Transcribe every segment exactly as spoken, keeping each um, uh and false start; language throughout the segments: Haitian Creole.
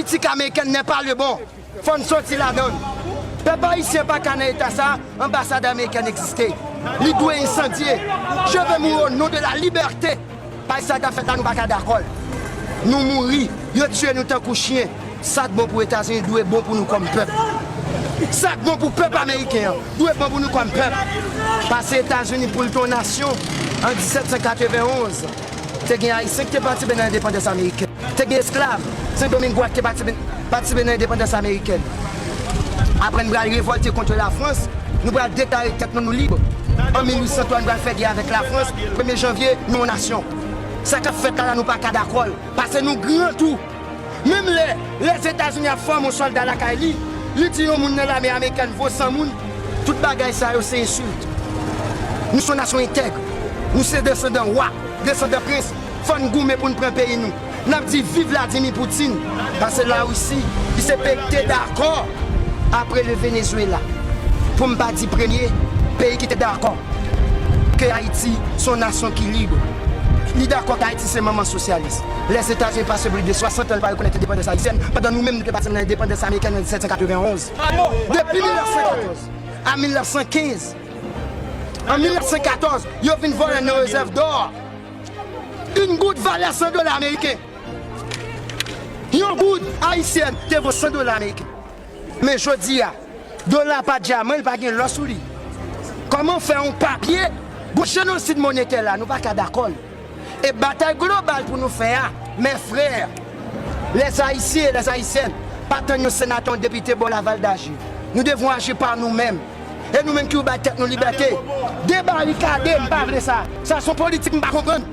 Politik amerikèn n'est pas le bon. Fò n soti ladan l. Pèp ayisyen pa ka nan eta sa, anbasad amerikèn egziste. Li dwe ensandye. Je veux mourir au nom de la liberté. Paske sa k ap fèt la, nou pa ka dakò l. Nou mouri, yo tiye nou tankou chen. Sa k bon pou Etazini dwe bon pou nou kòm pèp. Sa k bon pou pèp ameriken an dwe bon pou nou kòm pèp. Pase Etazini pou l te yon nasyon an disèt san katrevenn onz. Te gen Ayisyen ki te patisipe nan endepandans amerikèn. Te gen esklav Sendomingo a ki te patisipe, patisipe nan endepandans amerikèn. Apre n pral revòlte kont Lafrans, nou pral deklare tèt nou, nou lib. An mil uit san twa, nou pral fè gè avèk Lafrans. Premye janvye, nou yon nasyon. Sa k ap fèt la, la, nou pa ka dakò l. Pase nou gran tou. Menm lè Lèzetazini ap fòme yon sòlda lakay li, li di yon moun nan lame amerikèn vo san moun, tout bagay sa yo se ensilt. Nou se yon nasyon entèg. Nou se desandan wa, desandan prens. Fò n goumen pou n pran peyi nou. N ap di viv Vladimir Poutine. Pase Larisi, li se peyi ki te dakò apre le Venezuela. Pou m pa di premye peyi ki te dakò ke Ayiti se yon nasyon ki lib. Li dakò ke Ayiti se manman sosyalis. Lèzetazini pase plis de swasant an, li pa rekonèt endepandans ayisyèn, pandan nou menm nou te pase nan endepandans amerikèn an disèt san katrevenn onz. Depi mil nèf san katòz a mil nèf san kenz, an mil nèf san katòz, yo vin vòlè nan rezèv dò. Yon goud valè san dola ameriken. Yon goud ayisyèn te vo san dola ameriken. Men jodi a, dola pa dyaman, li pa gen lò sou li. Kòman fè yon papye, gon jenosid monetè la, nou pa ka dakò l. E batay global pou nou fè a, mes frères, les Haïtiens, les Haïtiennes, pa tann yon senatè, yon depite ba w la valeur d'agir. Nous devons agir par nous-mêmes. E nou menm ki pou bay tèt nou libète. Debarikade, m pa vle sa. Sa se yon politik m pa konprann.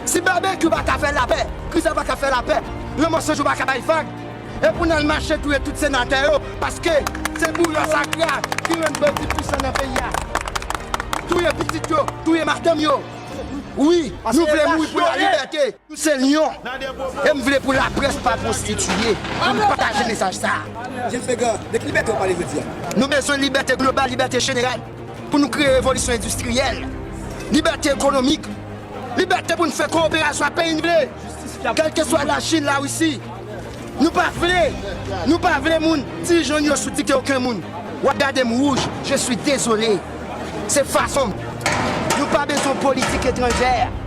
Si Babekyou pa ka fè lapè, Kriza pa ka fè lapè, Lanmò San Jou pa ka bay vag, e pou n al mache touye tout senatè yo, paske se bouyò sakre a ki rann bandi pwisan nan peyi a. Touye pitit yo, touye madanm yo. Wi, nou vle mouri pou lalibète. Nou se lyon. E m vle pou laprès pa pwostitiye, pou n pataje mesaj sa a. James Vegan, de ki libète w pale jodi a? Nou bezwen libète global, libète jeneral, pou nou kreye revolisyon endistriyèl, libète ekonomik, libète pou n fè kowoperasyon ak peyi n vle, kèlkeswa Lachin, Larisi. Nou pa vle, nou pa vle moun dirijan yo sou dikte okenn moun. W ap gade m wouj, je suis désolé. Se fason m. Nou pa bezwen politik etranjè.